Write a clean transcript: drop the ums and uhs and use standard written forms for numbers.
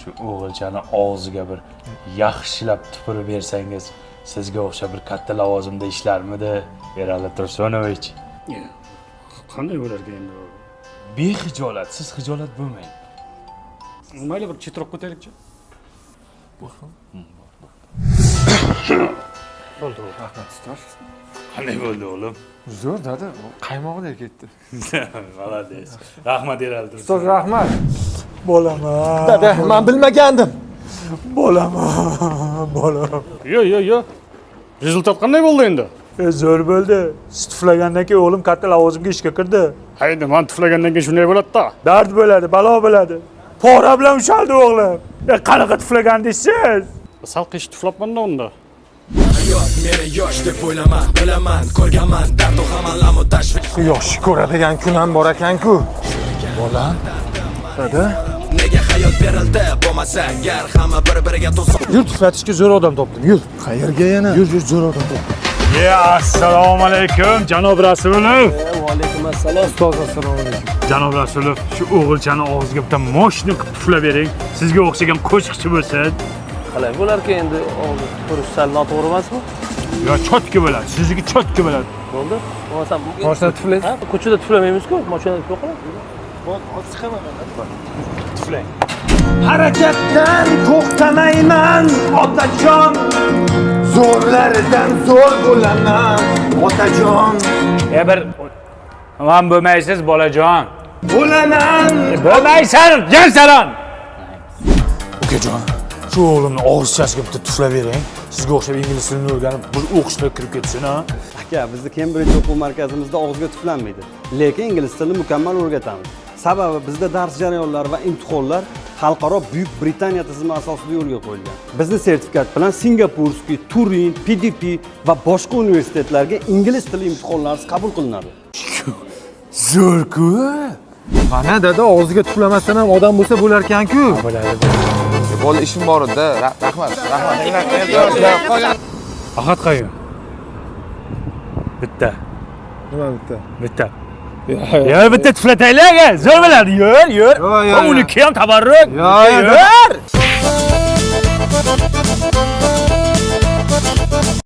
Shu o'g'ilchani og'ziga bir yaxshilab tupurib bersangiz, sizga o'xshab bir katta lavozimda ishlarmidi, Erali Tursunovich? Qanday bo'larkan endi? Bexijolat, siz xijolat bo'lmang. Mayli, bir chetroqqa ketaylikchi. Bo'ldi. Rahmat, ustoz. Qanday bo'ldi, o'g'lim? Zo'r, dada, qaymoqdek ketdi. Молодец. Rahmat, Erali Tursunovich. Ustoz, rahmat. Bolam. Dada, man bilmagandim. Bolam, bolam. Yo, yo, yo. Результат qanday bo'ldi endi? Zo'r bo'ldi. Siz tuflagandan keyin o'g'lim katta lavozimga ishga kirdi. Ha, endi man tuflagandan keyin shunday bo'ladi-da. Dard bo'ladi, balo bo'ladi. Pora bilan ushaldi o'g'lim. Qanaqa tuflagandingiz siz? Sal qish tuflabman-da unda. Hayot meni yosh deb o'ylama, bilaman, ko'rganman dardu g'am, alamu tashvish. Yosh ko'radigan kun ham bor ekan-ku. Bolam. Dada, Nega hayot berildi bo'lmasa gar hamma bir biriga to'siq? Yur, tuflatishga zo'r odam topdim. Yur. Qayerga yana? Yur, yur, zo'r odam topdim. Ye, assalomu alaykum, janob Rasulov. Va alaykum assalom. Ustoz, assalomu alaykum. Janob Rasulov, shu o'g'ilchani og'ziga bitta moshni qilib tuflab bering. Sizga o'xshagan qo'shiqchi bo'lsin. Qalay bo'larkan endi, og'zi tupurish sal noto'g'ri emasmi? Yo, чётко bo'ladi. Sizniki чётко bo'ladi. Bo'ldi. Bo'lmasam Mashinada tuflaysiz? Ha, ko'chada tuflamaymiz-ku, mashinada tuflab qolamiz. Tuflang. Harakatdan to'xtamayman, otajon. Zo'rlaridan zo'r bo'laman, otajon. E bir man bo'lmaysiz, bolajon. Bo'laman. Bo'lmaysan, jansalon. Ukajon, shu o'g'limni og'izchasiga bitta tuflab bering. Sizga o'xshab ingliz tilini o'rganib, bir o'qishga kirib ketsin, ha? Aka, bizni Cambridge o'quv markazimizda og'izga tuflanmaydi, lekin ingliz tilini mukammal o'rgatamiz. Sababi bizda dars jarayonlari va imtihonlar xalqaro Buyuk Britaniya tizimi asosida yo'lga qo'yilgan. Bizni sertifikat bilan Сингапурский, Turin, PDP va boshqa universitetlarga ingliz tili imtihonlarisiz qabul qilinadi. Zo'r-ku. Mana, dada, og'ziga tuflamasdan ham odam bo'lsa bo'larkan-ku. Bola, ishim bor edi. Rahmat, rahmat. Ahad Qayyum. Bitta, Nima bitta? Bitta. Yo, bitta tuflataylik, aka. Zo'r bo'ladi. Yur, yur. Yo, yo, yo. Uniki ham tabarruk. Yo, yo, Yur.